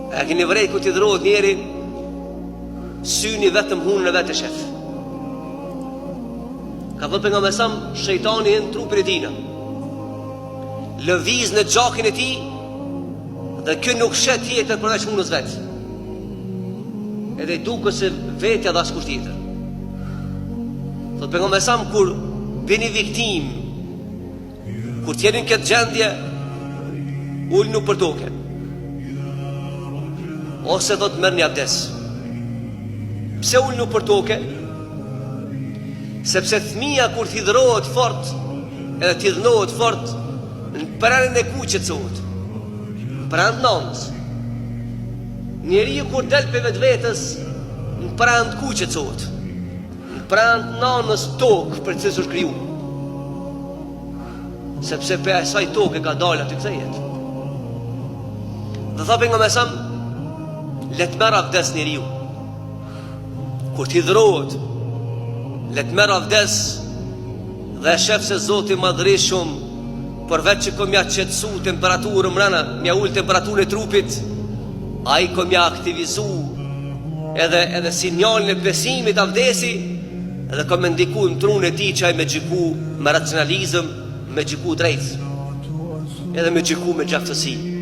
E keni vrejt kur t'hidhrohet njeri, syni vetëm hunën e vet e shef. Ka thënë pejgamberi a.s., shejtani hin n'trupin e tina. Lëviz në gjakin e tij dhe ky nuk sheh tjetër përveç hunës vet. Edhe i duket se vetja dhe askush tjetër. Thotë pejgamberi a.s. kur bini viktimë Kur t'jeni në këtë gjendje, ulnu për toke. Ose thot merrni abdes. Pse ulnu për toke? Sepse fëmija kur t'hidhrohet fort, edhe t'idhnohet fort, në prehrin e kujt qetësohet. Në prehën të nanës. Njeriu kur del prej vetvetes, në prehën të kujt qetësohet. Në prehën të nanës tokë prej cilës është kriju. Sepse prej asaj toke ka dalë aty kthehet. Dhe tha pejgamberi a.s., le të merr avdes njeriu. Kur t'hidhrohet, le të merr avdes dhe e shef se Zoti i Madhërishëm përveç që ka m'ja qetësu temperaturën mrena, m'ja ul temperaturën e trupit, ai ka m'ja aktivizu edhe, edhe sinjalin e besimit avdesi, edhe ka me ndiku në trun e tij që ai me gjyku me racionalizëm, me gjyku drejt, edhe me gjyku me gjaftësi.